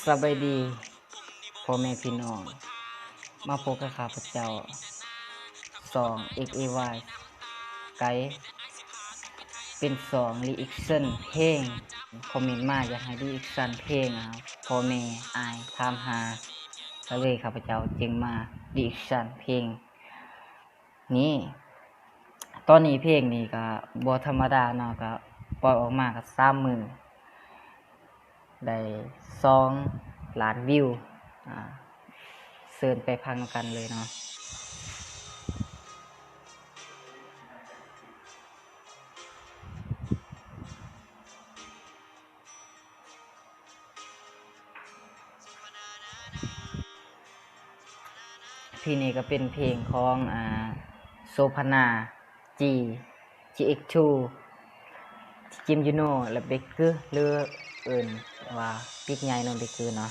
ສະບາຍດີພໍ່ແມ່ພີ່ນ້ອງ ມາພົບກັບຂ້າພະເຈົ້າ ຊ່ອງ ເອັກເອວາຍ ໄກ ເປັນຊ່ອງຣີແອັກຊັນເພງ. ຄອມເມັນມາຢາກໃຫ້ຣີແອັກຊັນເພງ ອາ ພໍ່ແມ່ອ້າຍຖາມຫາ ກະເລີຍຂ້າພະເຈົ້າຈຶ່ງມາຣີແອັກຊັນເພງ. ນີ້ ຕອນນີ້ເພງນີ້ກະບໍ່ທຳມະດາເນາະ ກະປ່ອຍອອກມາກະສາມມື້ ໄດ້ສອງລ້ານວິວ. ອາ ເຊີນໄປຟັງນຳກັນເລີຍເນາະ. ເພງນີ້ກະເປັນເພງຂອງ ອາ ໂສພະນາ ຈີ ຈີເອັກທູ ຈິມຢູໂນ ແລະ ເບກເກີ ຫຼື ເອີ້ນວ່າປີກໃຫຍ່ເນາະ ເບກເກີເນາະ.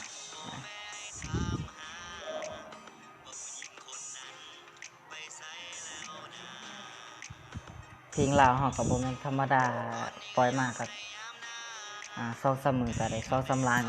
ເພງລາວເຮົາກະບໍ່ແມ່ນທຳມະດາ ປ່ອຍມາກະ ອາ ສອງສາມມື້ກະໄດ້ສອງສາມລ້ານ.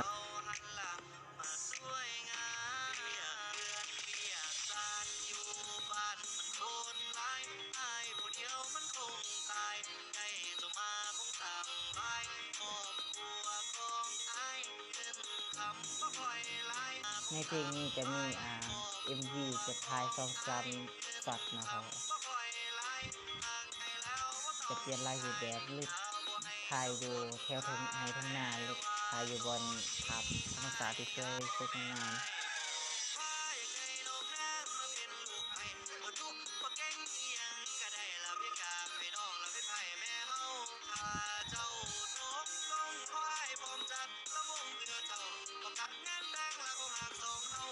ໃນເພງນີ້ຈະມີ ອາ ເອັມວີ ຈະຖ່າຍສອງສາມຊັອດເນາະ ເຂົາຈະປ່ຽນຫຼາຍຮູບແບບ ຫຼື ຖ່າຍຢູ່ແຖວທົ່ງໄຮ່ທົ່ງນາ ຫຼື ຖ່າຍຢູ່ບ່ອນພາບທຳມະຊາດທີ່ສວຍສົດງົດງາມ.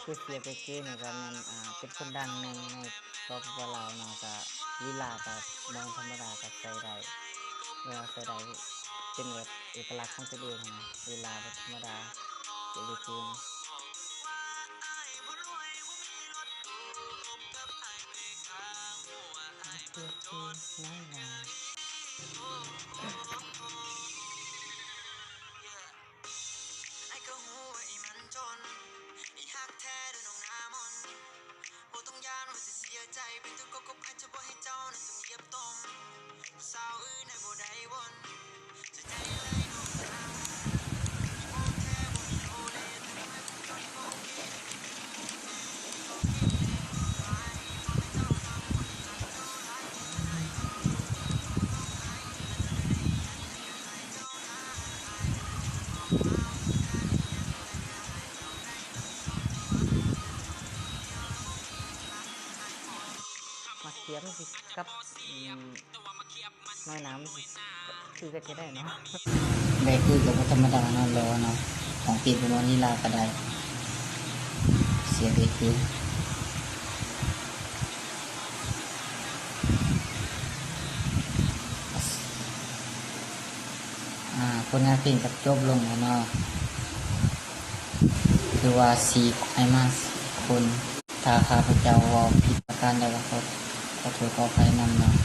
ຄືເສຍເບກເກີນີ້ກະແມ່ນ ອາ ເປັນຄົນດັງໜຶ່ງໃນ ສປປ ລາວເນາະ ກະລີລາກະບໍ່ທຳມະດາ ກະໃຊ້ໄດ້ ແລ້ວໃຊ້ໄດ້ເປັນແບບເອກະລັກຂອງຕົນເອງຫັ້ນນະ ລີລາບໍ່ທຳມະດາ ເສຍເບກເກີນີ້. ໝາກຂຽມຊິກັບ ອືມ ນ້ອຍໜ້າມັນຊິຄືກັນຈະໄດ້ເນາະ. ແບກຄືກະບໍ່ທຳມະດາເນາະ ຫຼໍ່ເນາະ ຮ້ອງເພງກະບໍ່ ລີລາກະໄດ້ ເສຍເບກຄື. ອາ ຜົນງານເພງກະຈົບລົງແລ້ວເນາະ ຄືວ່າສີ່ ອ້າຍມາສີ່ຄົນ. ຖ້າຂ້າພະເຈົ້າເວົ້າຜິດປະການໃດກະຂໍ ຂໍໂທດຂໍອະໄພນຳເນາະ.